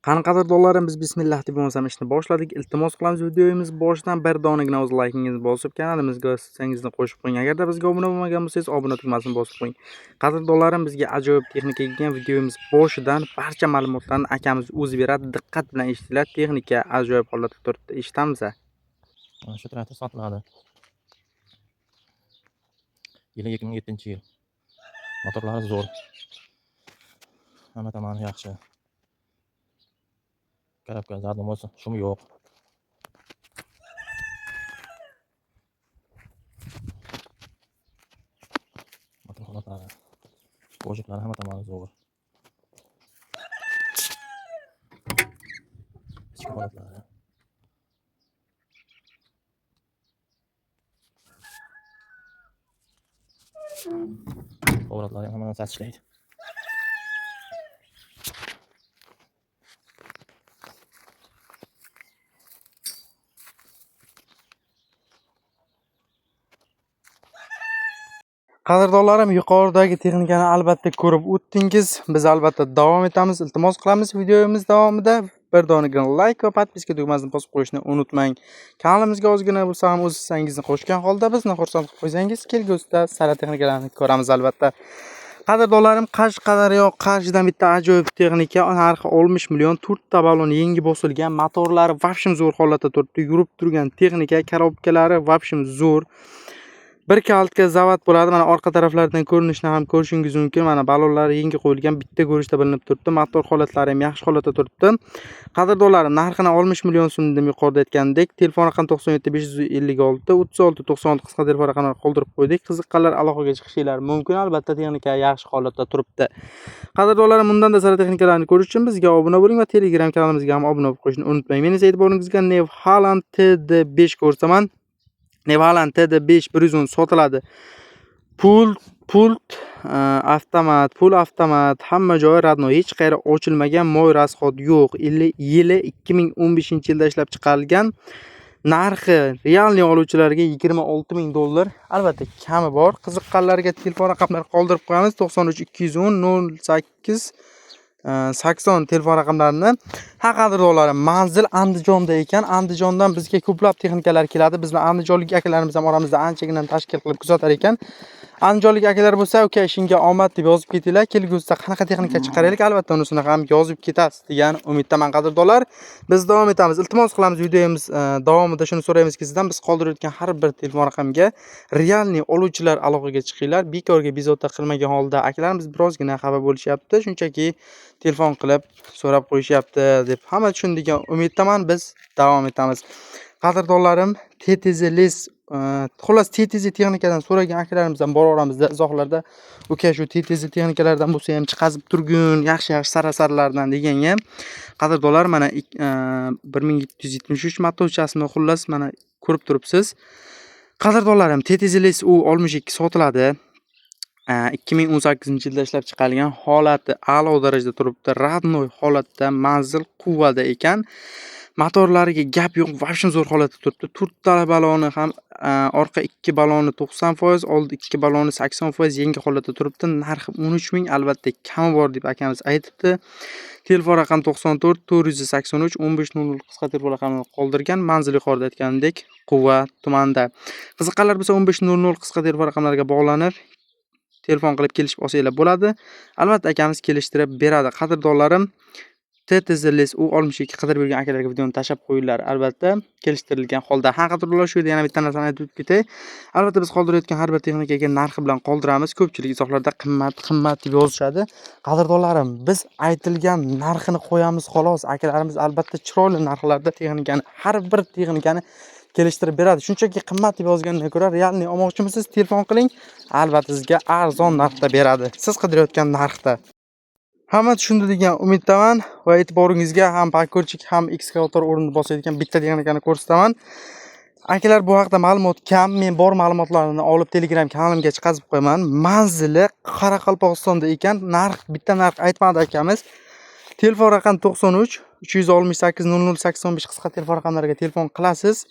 Qani qadrdonlarim, biz bismillah deb bo'lmasam ishni boshladik. Iltimos qilamiz, videomiz boshidan bir donagina o'z laykingizni bosib, kanalimizga hissangizni qo'shib qo'ying. Agarda bizga obuna bo'lmagan bo'lsangiz, obuna tugmasini bosib qo'ying. Qadrdonlarim, bizga ajoyib texnika kelgan. Videomiz boshidan barcha ma'lumotlarni akamiz o'zi beradi. Diqqat bilan eshitinglar. Texnika ajoyib holatda turibdi. Eshitamiz. Mana shu traktor sotiladi. Yili 2007-yil. Motorlari zo'r. Hamma tomoni yaxshi. Korobka задний shumi yo'q. Motor holatlari, kojiklari hamma tomoni zo'r. Ichki holatlari. Povratlari hamma narsasi ishlaydi. Qadrdonlarim, yuqoridagi texnikani albatta ko'rib o'tdingiz. Biz albatta davom etamiz. Iltimos qilamiz, videomiz davomida bir donagina like va podpiska tugmasini bosib qo'yishni unutmang. Kanalimizga ozgina bo'lsa ham o'z hissangizni qo'shgan holda bizni xursand qilib qo'ysangiz, kelgusida sara texnikalarni ko'ramiz albatta. Qadrdonlarim, Qashqadaryo Qarshidan bitta ajoyib texnika, narxi 60 million, 4 ta balon yangi bosilgan, motorlari vobshim zo'r holatda turibdi, yurib turgan texnika, korobkalari vobshim zo'r. Bir kaltka zavod bo'ladi. Mana orqa taraflaridan ko'rinishini ham ko'rishingiz mumkin. Mana balonlari yangi qo'yilgan, bitta ko'rishda bilinib turibdi. Motor holatlari ham yaxshi holatda turibdi. Qadrdonlarim, narxini 60 million so'm dedim yuqorida aytgandek. Telefon raqami 97 556 36 96 qisqa telefon raqamini qoldirib qo'ydik. Qiziqqanlar aloqaga chiqishingiz mumkin. Albatta texnika yaxshi holatda turibdi. Qadrdonlarim, bundan da sara texnikalarni ko'rish uchun bizga obuna bo'ling va Telegram kanalimizga ham obuna bo'lib qo'yishni unutmang. Men esa e'tiboringizga New Holland TD5 ko'rsataman. New Holland TD5 110 sotiladi. Pult, avtomat, pul avtomat, hamma joyi radno, hech qayeri ochilmagan, moy rasxod yo'q. Yili 2015-yilda ishlab chiqarilgan. Narxi realniy oluvchilarga 26 ming dollar. Albatta kami bor. Qiziqqanlarga telefon raqamlari qoldirib qo'yamiz. 93 210 nol sakkiz, sakson telefon raqamlarini. Ha, qadrdonlarim, manzil Andijonda ekan. Andijondan bizga ko'plab texnikalar keladi. Bizni andijonlik akalarimiz ham oramizda anchagina tashkil qilib kuzatar ekan. Andijonlik akalar bo'lsa, uka ishingga omad deb yozib ketinglar. Kelgusida qanaqa texnika chiqaraylik, albatta unisini ham yozib ketasiz degan umiddaman qadrdonlar. Biz davom etamiz. Iltimos qilamiz, videomiz davomida shuni so'raymizki, sizdan biz qoldirayotgan har bir telefon raqamiga realniy oluvchilar aloqaga chiqinglar. Bekorga bezovta qilmagan holda akalarimiz birozgina xafa bo'lishyapti. Shunchaki telefon qilib so'rab qo'yishyapti deb hamma tushundi degan umiddaman. Biz davom etamiz. Qadrdonlarim, TTZ Les, xullas TTZ texnikadan so'ragan akalarimiz ham bor oramizda izohlarda. Uka shu TTZ texnikalardan bo'lsa ham chiqazib turgun, yaxshi-yaxshi sara-saralardan deganga. Qadrdonlar, mana bir ming yetti yuz yetmish uch motorchasini xullas mana ko'rib turibsiz. Qadrdonlarim, TTZ Les U oltmish ikki sotiladi. Ikki ming o'n sakkizinchi yilda ishlab chiqarilgan, holati a'lo darajada turibdi, radnoy holatda, manzil Quvada ekan. Motorlariga gap yo'q, vobshim zo'r holatda turibdi. To'rtta baloni ham, orqa ikki baloni 90%, oldi ikki baloni 80% yangi holatda turibdi. Narxi 13 ming, albatta kami bor deb akamiz aytibdi. Telefon raqami to'qson to'rt to'rt yuz sakson uch o'n besh nol nol qisqa telefon raqamini qoldirgan. Manzil yuqorida aytganimdek Quva tumanida. Qiziqqanlar bo'lsa o'n besh nol nol qisqa telefon raqamlariga bog'lanib, telefon qilib kelishib olsanglar bo'ladi. Albatta akamiz kelishtirib beradi. Qadrdonlarim, TTZ Les U oltmish ikki qidirib yurgan akalarga videoni tashlab qo'yinglar, albatta kelishtirilgan holda. Ha, qadrdonlar, shu yerda yana bitta narsani aytib o'tib ketay. Albatta biz qoldirayotgan har bir texnikaga narxi bilan qoldiramiz. Ko'pchilik izohlarda qimmat, qimmat deb yozishadi. Qadrdonlarim, biz aytilgan narxini qo'yamiz xolos. Akalarimiz albatta chiroyli narxlarda texnikani, har bir texnikani kelishtirib beradi. Shunchaki qimmat deb yozgandan ko'ra realniy olmoqchimisiz, telefon qiling, albatta sizga arzon narxda beradi. Siz qidirayotgan narxda. Hamma tushundi degan umiddaman va e'tiboringizga ham parkurchik ham ekskavator o'rnini bosadigan bitta texnikani ko'rsataman. Akalar, bu haqda ma'lumot kam, men bor ma'lumotlarni olib Telegram kanalimga chiqazib qo'yaman. Manzili Qoraqalpog'istonda ekan, narx bitta narx aytmadi akamiz. Telefon raqami 93 368 00 85 qisqa telefon raqamlariga telefon qilasiz.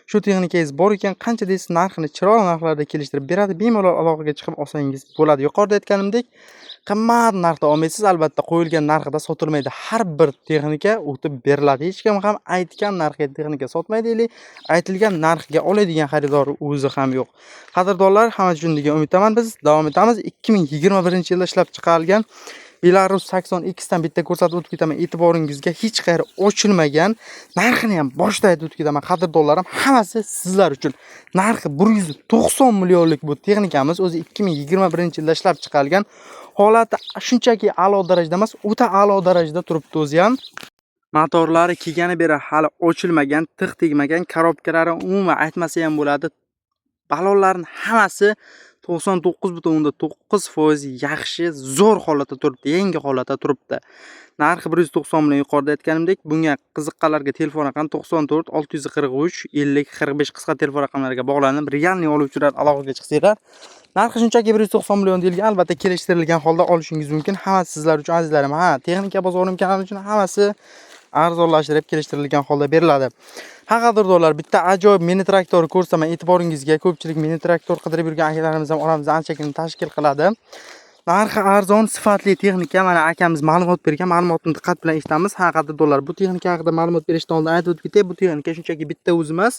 Shu texnikangiz bor ekan, qancha deysiz, narxini chiroyli narxlarda kelishtirib beradi. Bemalol aloqaga chiqib olsangiz bo'ladi. Yuqorida aytganimdek, qimmat narxda olmaysiz, albatta qo'yilgan narxida sotilmaydi. Har bir texnika o'tib beriladi. Hech kim ham aytgan narxga texnika sotmaydi, ili aytilgan narxga oladigan xaridor o'zi ham yo'q. Qadrdonlar, hamma tushundi degan umiddaman. Biz davom etamiz. 2021-yilda ishlab chiqarilgan Belarus 80X dan bitta ko'rsatib o'tib ketaman e'tiboringizga. Hech qayeri ochilmagan. Narxini ham boshida aytib o'tib ketaman. Qadrdonlarim, hammasi sizlar uchun. Narxi 190 millionlik bu texnikamiz o'zi 2021-yilda ishlab chiqarilgan. Holati shunchaki a'lo darajada emas, o'ta a'lo darajada turibdi o'zi ham. Motorlari kelgani beri hali ochilmagan, tig' tegmagan, korobkalari umuman aytmasa ham bo'ladi. Balonlarning hammasi 99,9% yaxshi, zo'r holatda turibdi, yangi holatda turibdi. Narxi 190 million yuqorida aytganimdek, bunga qiziqqanlarga telefon raqami 94 643 50 45 qisqa telefon raqamlariga bog'lanib, реальный oluvchilar aloqaga chiqsanglar. Narxi shunchaki 190 million deyilgan, albatta kelishtirilgan holda olishingiz mumkin. Hammasi sizlar uchun, azizlarim. Ha, Texnika bozorim kanali uchun hammasi arzonlashtirib kelishtirilgan holda beriladi. Ha, qadrdonlar, bitta ajoyib mini traktor ko'rsataman e'tiboringizga. Ko'pchilik mini traktor qidirib yurgan akalarimiz ham oramizda anchagina tashkil qiladi. Narxi arzon, sifatli texnika. Mana akamiz ma'lumot bergan, ma'lumotni diqqat bilan eshitamiz. Ha, qadrdonlar, bu texnika haqida ma'lumot berishdan oldin aytib o'tib ketay, bu texnika shunchaki bitta o'zi emas,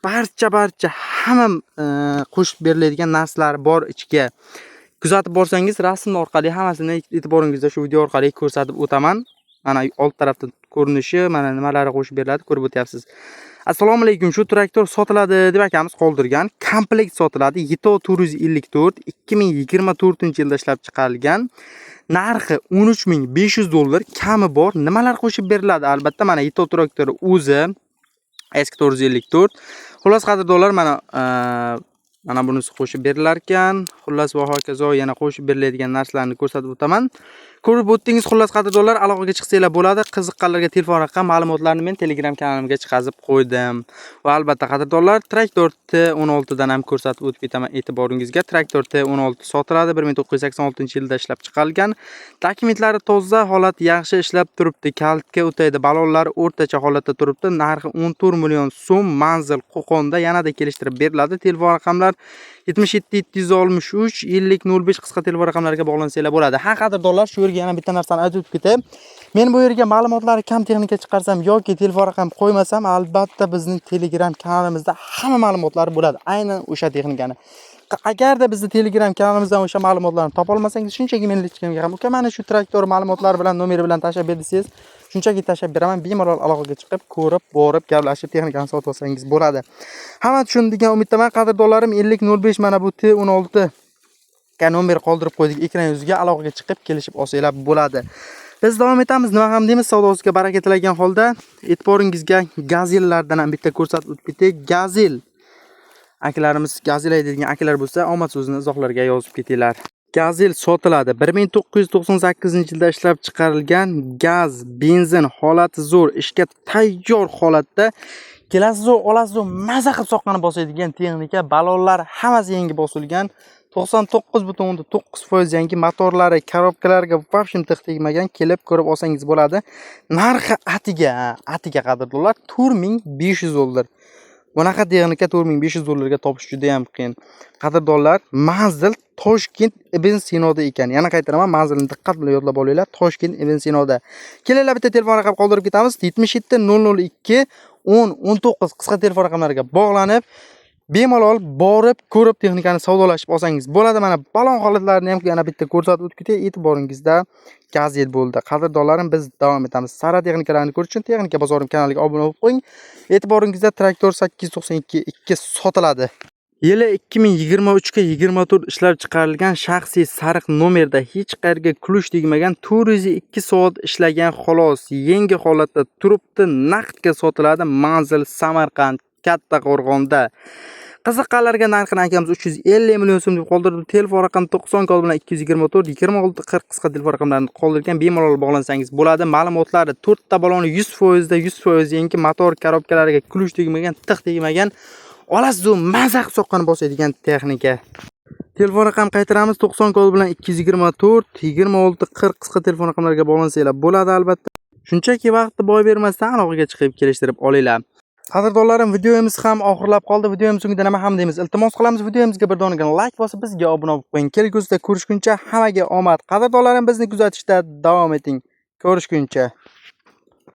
barcha hamma qo'shib beriladigan narsalar bor ichiga. Kuzatib borsangiz, rasm orqali hammasini e'tiboringizda shu video orqali ko'rsatib o'taman. Mana old tarafda ko'rinishi, mana nimalari qo'shib beriladi, ko'rib o'tyapsiz. Assalomu alaykum, shu traktor sotiladi deb akamiz qoldirgan. Komplekt sotiladi. Yeto 454 2024-yilda ishlab chiqarilgan. Narxi 13 500 dollar, kami bor. Nimalar qo'shib beriladi? Albatta mana Yeto traktori o'zi SK 454. Xullas, qadrdonlar, mana bunisi qo'shib berilar ekan. Xullas va hokazo yana qo'shib beriladigan narsalarni ko'rsatib o'taman. Ko'rib o'tdingiz, xullas qadrdonlar, aloqaga chiqsanglar bo'ladi. Qiziqqanlarga telefon raqam, ma'lumotlarni men Telegram kanalimga chiqazib qo'ydim. Va albatta qadrdonlar, traktor T16 dan ham ko'rsatib o'tib ketaman e'tiboringizga. Traktor T16 sotiladi. 1986-yilda ishlab chiqarilgan. Dokumentlari toza, holat yaxshi ishlab turibdi. Kalitga o'taydi, balonlari o'rtacha holatda turibdi. Narxi 14 million so'm, manzil Qo'qonda, yanada kelishtirib beriladi. Telefon raqamlar 77 763 50 05 qisqa telefon raqamlariga bog'lansanglar bo'ladi. Ha, qadrdonlar, shu yerga yana bitta narsani aytib o'tib ketay. Men bu yerga ma'lumotlari kam texnika chiqarsam yoki telefon raqam qo'ymasam, albatta bizning Telegram kanalimizda hamma ma'lumotlar bo'ladi. Aynan o'sha texnikani. Agarda bizni Telegram kanalimizdan o'sha ma'lumotlarni topa olmasangiz, shunchaki meni личка mga ham, uka, mana shu traktor ma'lumotlari bilan, nomeri bilan tashlab ber desangiz, shunchaki tashlab beraman. Bemalol aloqaga chiqib, ko'rib, borib, gaplashib texnikani sotib olsangiz bo'ladi. Hamma tushundi degan umiddaman, qadrdonlarim. 50 05 mana bu T16 ga nomer qoldirib qo'ydik ekran yuziga, aloqaga chiqib kelishib olsanglar bo'ladi. Biz davom etamiz. Nima ham deymiz, savdosiga baraka tilagan holda e'tiboringizga Gazellardan ham bitta ko'rsatib o'tib ketay. Gazel akalarimiz, Gazel haydaydigan akalar bo'lsa, omad so'zini izohlarga yozib ketinglar. Gazel sotiladi. 1998-yilda ishlab chiqarilgan, gaz, benzin, holati zo'r, ishga tayyor holatda. Kelasiz, olasiz, maza qilib soqqani bosadigan texnika, balonlar hammasi yangi bosilgan. 99,9% yangi, motorlari, korobkalariga вообще tig' tegmagan, kelib ko'rib olsangiz bo'ladi. Narxi atiga, atiga qadrdonlar, 4500 dollar. Bunaqa texnika 4500 dollarga topish juda ham qiyin. Qadrdonlar, manzil Toshkent Ibn Sinoda ekan. Yana qaytaraman, manzilni diqqat bilan yodlab olinglar. Toshkent Ibn Sinoda. Kelinglar, bitta telefon raqam qoldirib ketamiz. 77 002 10 19 qisqa telefon raqamlariga bog'lanib, bemalol borib, ko'rib texnikani savdolashib olsangiz bo'ladi. Mana balon holatlarini ham yana bitta ko'rsatib o'tib ketay. E'tiboringizda Gazel bo'ldi. Qadrdonlarim, biz davom etamiz. Sara texnikalarni ko'rish uchun Texnika bozorim kanaliga obuna bo'lib qo'ying. E'tiboringizda traktor 892 2 sotiladi. Yili 2023 ga 24 ishlab chiqarilgan, shaxsiy sariq nomerda, hech qayerga ключ tegmagan, 402 soat ishlagan xolos, yangi holatda turibdi, naqdga sotiladi, manzil Samarqand, Kattaqo'rg'onda. Qiziqqanlarga narxini akamiz 350 million so'm deb qoldirdi. Telefon raqami 90 kod bilan 224 26 40 qisqa telefon raqamlarini qoldirgan, bemalol bog'lansangiz bo'ladi. Ma'lumotlari 4 ta baloni 100% da 100% yangi, motor korobkalariga ключ tegmagan, tig' tegmagan. Olasiz, maza qilib soqqani bosadigan texnika. Telefon raqam qaytaramiz: 90 kod bilan 224 26 40 qisqa telefon raqamlariga bog'lansanglar bo'ladi albatta. Shunchaki vaqtni boy bermasdan aloqaga chiqib kelishtirib olinglar. Qadrdonlarim, videomiz ham oxirlab qoldi. Videomiz so'ngida nima ham deymiz? Iltimos qilamiz, videomizga bir donagina layk bosib, bizga obuna bo'lib qo'ying. Kelgusida ko'rishguncha hammaga omad. Qadrdonlarim, bizni kuzatishda davom eting. Ko'rishguncha.